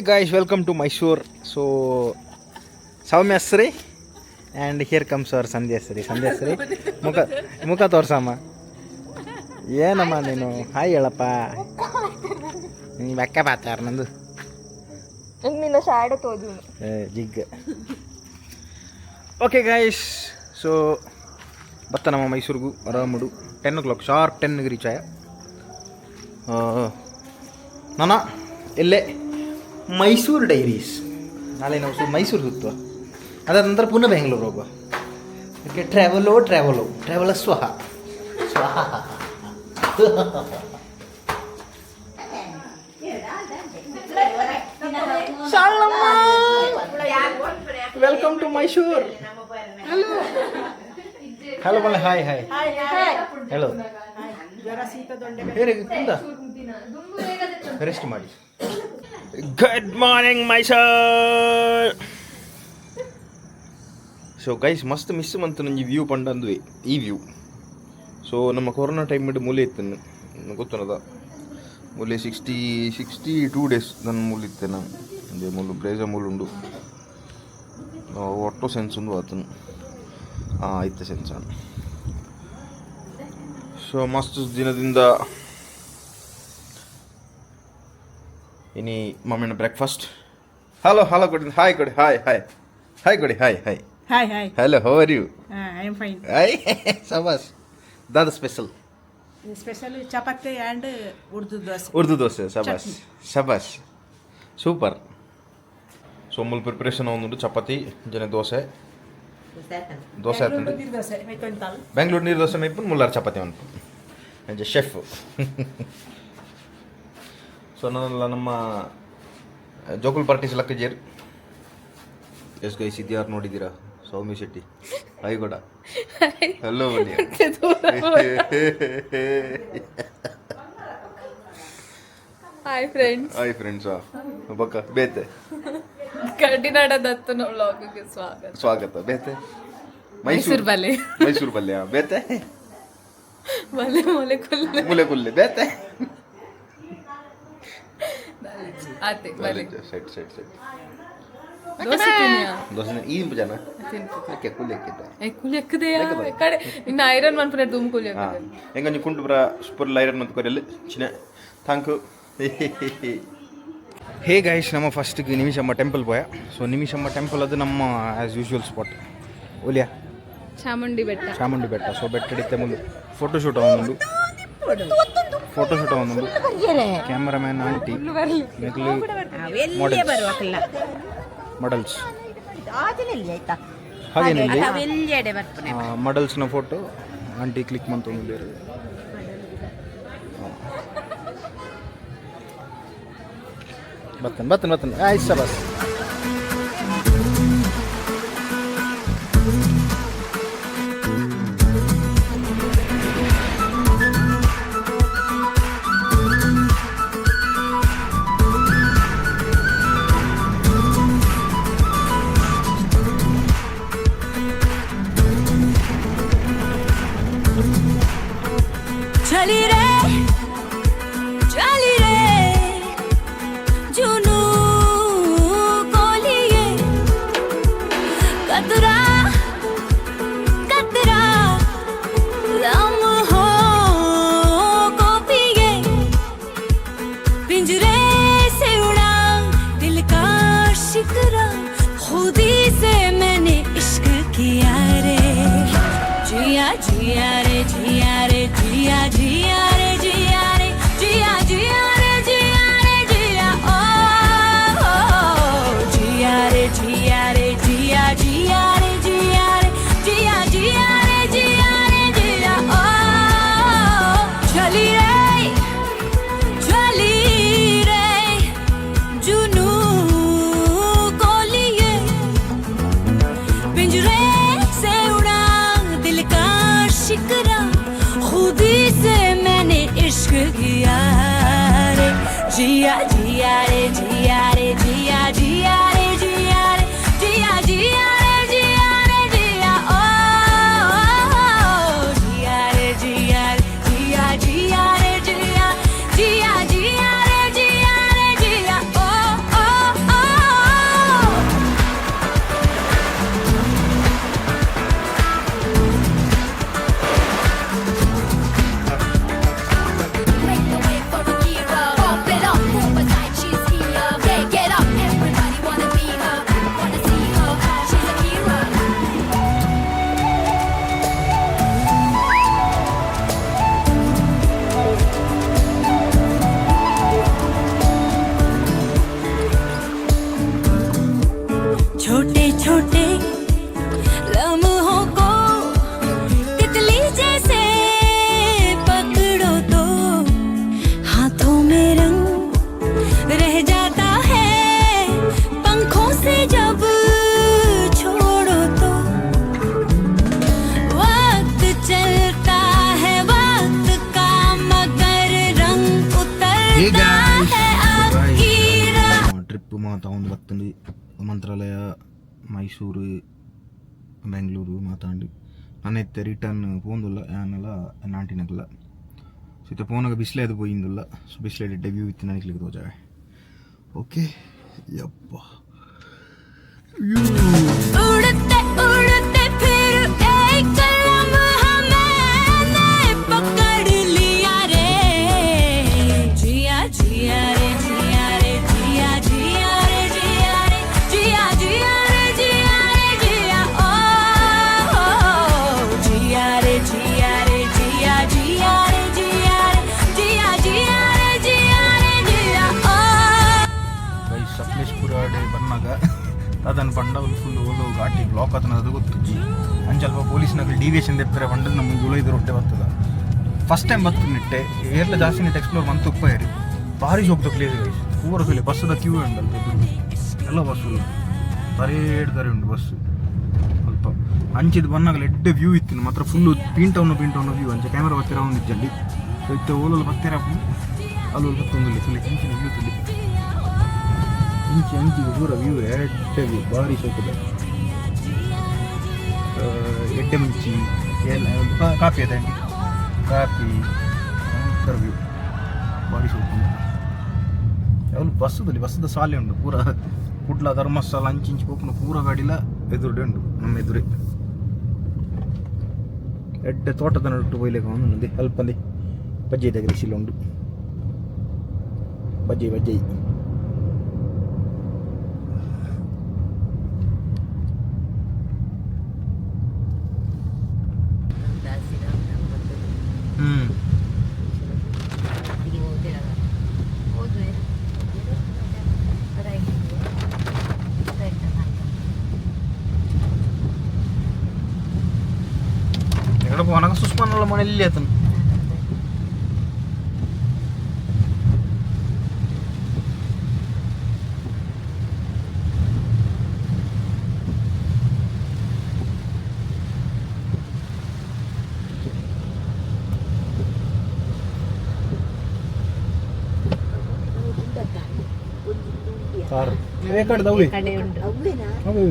Guys, welcome to Mysore. So Soumyashree and here comes our Sandhyashree. Sandhyashree, ಮುಖ ಮುಖ ತೋರ್ಸಮ್ಮ. ಏನಮ್ಮ ನೀನು? ಹಾಯ್ ಹೇಳಪ್ಪ. ನೀ ಬೆಕ್ಕ ಪಾತಾರ ನಂದು. ನಿನ್ನ ಶಾಡ ತೋಜು. ಜಿಗ್. ಓಕೆ ಗೈಸ್, ಸೊ ಬತ್ತ ನಮ್ಮ ಮೈಸೂರಿಗೂ ಆರಾಮುಡು. 10 ಓ ಕ್ಲಾಕ್ ಶಾರ್ಪ್ 10ಗೆ ರೀಚ್ ಆಯ ನಾನ ಎಲ್ಲೇ ಮೈಸೂರು ಡೈರೀಸ್. ನಾಳೆ ನಾವು ಮೈಸೂರು ಸುತ್ತುವ, ಅದಾದ ನಂತರ ಪುನಃ ಬೆಂಗಳೂರು ಹೋಗುವ. ಓಕೆ, ಟ್ರಾವೆಲೋ ಟ್ರಾವೆಲೋ ಟ್ರಾವೆಲ ಸ್ವಹ ಸ್ವಹ. Welcome to Mysore. Hello hello ಮಲ್ಲ. ಹಾಯ್ ಹಾಯ್ ಹೇಳು. ಹೇಗೆ ಕುಂದ ರೆಸ್ಟ್ ಮಾಡಿ. Good morning Mysore. So guys, ಮಸ್ತ್ ಮಿಸ್ ಮಂತು ನಂಜಿ ವ್ಯೂ ಪಂಡಂದುವೆ ಈ ವ್ಯೂ. ಸೊ ನಮ್ಮ ಕೊರೋನಾ ಟೈಮ್ ಇಟ್ಟು ಮೂಲೆ ಇತ್ತು, ಗೊತ್ತನದ ಮೂಲೆ 62 ಡೇಸ್ ನನ್ನ ಮೂಲೆ ಇತ್ತೆ ನಾನು. ಅಂದೆ ಮೂಲು ಬ್ರೇಜ ಮೂಲು ಉಂಡು. ಒಟ್ಟೋ ಸೆನ್ಸ್ ಉಂಡು ಆತನು. ಹಾಂ, ಐತೆ ಸೆನ್ಸ್. ಸೊ ಮಸ್ತ್ ದಿನದಿಂದ ಇನಿ ಮಮ್ಮಿನ ಬ್ರೇಕ್ಫಾಸ್ಟ್. ಹಲೋ ಹಲೋ ಕೊಡಿ, ಹಾಯ್ ಕೊಡಿ, ಹಾಯ್ ಹಾಯ್ ಹಾಯ್ ಕೊಡಿ, hi hi. Hi, hi. Hello, how are you? I am fine. Hi, ಸಬಾಸ್. ದಾದ special? Special chapati and Urdu dosa. Urdu dosa. ಸಬಾಸ್ ಸಬಾಸ್, ಸೂಪರ್. ಸೊ ಮೂಲು ಪ್ರಿಪ್ರೇಷನ್ ಒಂದುಂಡು, ಚಪಾತಿ ಜನ ದೋಸೆ ದೋಸೆ ಆತುಂಡು. ನೀರು ದೋಸೆ ಮೈತೊಂತಾಲ್. ಬೆಂಗಳೂರು ನೀರು ದೋಸೆ ಮೈಪುನ್, ಮುಲ್ಲಾರ್ ಚಪಾತಿ ಮನ್ಪು ಅಂಚ ಶೆಫ್. ಸೊ ನನ್ನೆಲ್ಲ ನಮ್ಮ ಜೋಕುಲ್ ಪಾರ್ಟೀಸ್ ಲಕ್ಕಜೇರ್. ಎಸ್ ಗೈಸ್, ಇದ್ಯಾರು ನೋಡಿದ್ದೀರಾ? ಸೌಮ್ಯ ಶೆಟ್ಟಿ. ಹಾಯ್ ಕೂಡ. ಹಲೋ ಬನ್ನಿ. Hi friends. Hi friends. ಬೊಕ್ಕ ಬೇತೆ. ಕಡ್ಡಿನಾಡ ದತ್ತನ ವ್ಲಾಗ್ಗೆ ಸ್ವಾಗತ. ಸ್ವಾಗತ. ಬೇತೆ? ಮೈಸೂರು ಬಲೆ. ಮೈಸೂರು ಬಲ್ಯ. ಬೇತೆ? ಬಲೆ ಮೊಲೆ ಕುಲ್ಲೆ. ಮೂಲೆ ಕುಲ್ಲೆ. ಬೇತೆ? ಆತೆ ಬಲೆ. Set set set. ದೋಸೆ ತಿನ್ನಿಯಾ? ದೋಸೆ ಈ ಜನ ತಿನ್ಪು. ಯಾಕೆ ಕೂಲಿ ಹಾಕಿದ್ದ? ಏ, ಕೂಲಿ ಹಾಕದೆಯಾ? ಕಡೆ ನಿನ್ನ ಐರನ್ ಮನ್ಪುನ ದುಮ್ ಕೂಲಿ ಹಾಕದೆ. ಹೆಂಗ ಕುಂಟು ಬರ ಸೂಪರ್ ಐರನ್ ಮತ್ತು ಕೊರಿಯಲ್ಲಿ ಚಿನ್ನ. Thank you. Hey guys, ನಮ್ಮ ಫಸ್ಟ್ಗೆ ನಿಮಿಷಮ್ಮ ಟೆಂಪಲ್ ಪೋಯ. ಸೊ ನಿಮಿಷಮ್ಮ ಟೆಂಪಲ್ ಅದು ನಮ್ಮ ಆ್ಯಸ್ ಯೂಶುವಲ್ ಸ್ಪಾಟ್ ಒಲಿಯಾ. ಚಾಮುಂಡಿ ಬೆಟ್ಟ. ಚಾಮುಂಡಿ ಬೆಟ್ಟ. ಸೊ ಬೆಟ್ಟ ಹಿಡಿತೆ ಮುಂದೆ ಫೋಟೋ ಶೂಟ್ ಅವನೊಂದು, ಫೋಟೋ ಶೂಟ್ ಅವನೊಂದು. ಕ್ಯಾಮರಾಮ್ಯಾನ್ ಆಂಟಿ ಮೆಗ್ಲು ಮಾಡಲ್ಸ್ ಹಾಗೇನಿಲ್ಲ. ಮಾಡಲ್ಸ್ನ ಫೋಟೋ ಆಂಟಿ ಕ್ಲಿಕ್ ಮಂತೊಂದು. ಬರ್ತೇನೆ ಬರ್ತೇನೆ ಬರ್ತೇನೆ. ಆಯ್ತು ಬಸ್. चली रे चली रे जुनू को लिए, कतरा कतरा लम्हों को पिए, पिंजरे से उड़ा दिल का शिकरा, खुद ही से मैंने इश्क किया रे। जिया जिया रे जिया रे जिया जिया रे जिया रे जिया जिया रे जिया रे जिया ओ, ओ जिया रे जिया रे जिया जिया रे जिया रे जिया जिया रे जिया रे जिया ओ। चली रे चली रे जुनू को लिए, पिंजरे से उड़ा दिल का शिकरा, खुद ही से मैंने इश्क किया रे। जिया जिया रे जिया रे जिया जिया रे जिया रे जिया जिया रे जिया रे जिया ओ, जिया रे जिया रे जिया जिया रे जिया जिया जिया रे जिया रे जिया ओ ओ। छोटे लम्हों को तितली जैसे पकड़ो तो हाथों में रंग रह जाता है, पंखों से जब छोड़ो तो वक्त चलता है वक्त का, मगर रंग Hey उतरता guys. है आपकी राह। ಟ್ರಿಪ್ ಮಾತ ಒಂದು ಬತ್ತಂಡು ಮಂತ್ರಾಲಯ, ಮೈಸೂರು, ಬೆಂಗಳೂರು ಮಾತಾಂಡು. ನಾನು ಇತ್ತೆ ರಿಟರ್ನ್ ಪೋಂದುಲ್ಲ ಯಾನಲ ನಾಂಟಿನಗಲ್ಲ. ಸೊ ಇತ್ತೆ ಪೋನಾಗ ಬಿಸಿಲೇ ಅದು ಪೋಯಿಂದುಲ್ಲ. ಸೊ ಬಿಸಿಲೇ ವ್ಯೂ ಇತ್ತು ನನಗೆ ತೋಜಾವೆ. ಓಕೆ ಯಪ್ಪ. उड़ते उड़ते फिर एक लम्हा मैंने पकड़ लिया रे। जिया जिया रे जिया रे जिया जिया रे जिया रे जिया जिया रे जिया रे जिया ओ ओ, जिया रे जिया रे जिया जिया रे जिया रे जिया जिया रे जिया रे जिया ओ। ಗೈಸ್, ಸಕಲೇಶ್ಪುರ ಬನ್ನಾಗ ಅದನ್ನು ಪಂಡ ಒಂದು ಫುಲ್ ಓಲೋ ಘಾಟಿ ಬ್ಲಾಕ್ ಆತನ ಅದು ಗೊತ್ತುಜ್ಜಿ. ಅಂಚಲ್ಪ ಪೊಲೀಸ್ನಗಳು ಡಿವಿಯೇಷನ್ ದೆಪ್ಪರೆ ಪಂಡ ನಮಗೆ ಉಲೋ ಇದು ರೊಟ್ಟೆ ಬರ್ತದ. ಫಸ್ಟ್ ಟೈಮ್ ಬತ್ತು ನಿಟ್ಟೆ ಏರ್ಲ ಜಾಸ್ತಿ ನಿಟ್ಟೆ ಎಕ್ಸ್ಪ್ಲೋರ್ ಮಂತ್ ಉಪ್ಪಾಯರಿ. ಭಾರಿ ಶೋಕ್ದ ಪ್ಲೇಸ್ ಗೈಸ್. ಪೂರ ತುಲೆ ಬಸ್ಸದ ಕ್ಯೂ ಉಂಡಲ್ಪ ಎದುರು ಎಲ್ಲ ಬಸ್ ತರೇಡ್ ದರೆ ಉಂಟು ಬಸ್ ಅಲ್ಪ. ಅಂಚಿದ ಬನ್ನಾಗಲ ಎಡ್ಡೆ ವ್ಯೂ ಇತ್ತು ಮಾತ್ರ. ಫುಲ್ಲು ಪೀಂಟವನ್ನ ಪೀಂಟವನ್ನ ವ್ಯೂ. ಅಂಚೆ ಕ್ಯಾಮ್ರಾ ಬತ್ತಿರ ಒಂದು ಇಜ್ಜಲ್ಲಿ. ಸೊ ಇತ್ತೆ ಓಲೋಲು ಬತ್ತೆರ ಅಲ್ಲಿ ಬತ್ತೊಂದಿಲ್ಲ. ತುಲೆ ಇಂಚಿನ ವ್ಯೂ ತುಲೆ. ಇಂಚಿ ಅಂಚಿ ಪೂರ ವ್ಯೂ ಎಡ್ಡೆ ವ್ಯೂ, ಭಾರಿ ಶೋಕದ. ಎಡ್ಡೆ ಮುಂಚಿ ಎಲ್ಲ ಕಾಪಿ ಅದ ಆಂಟಿ, ಕಾಪಿ ಭಯಂಕರ ವ್ಯೂ, ಭಾರಿ ಶೋಕು. ಯಾವಲು ಬಸ್ಸದಲ್ಲಿ ಬಸ್ಸದ ಸಾಲೆ ಉಂಟು ಪೂರ. ಕುಡ್ಲ, ಧರ್ಮಸ್ಥಳ ಅಂಚಿ ಇಂಚಿ ಪೋಪುನ ಪೂರ ಗಾಡಿಲ ಎದುರುಡೆ ಉಂಟು ನಮ್ಮ ಎದುರೇ. ಎಡ್ಡೆ ತೋಟದ ನಡುಟ್ಟು ಪೋಯ್ಲೆಕ ಒಂದು ಅಲ್ಪಂದೆ ಬಜ್ಜೈ ತೆಗೆದು ಉಂಟು. ಬಜ್ಜೈ ಬಜ್ಜೈ. ಹ್ಮ್. ಎక్కడ పోనాక ಸುಸ್ಮಾನಲ್ಲ ಮನೆ ಇಲ್ಲಿ ಆತನು. ಕಾರ್ ಕಡೆ ಅವೇ ಅವೇ.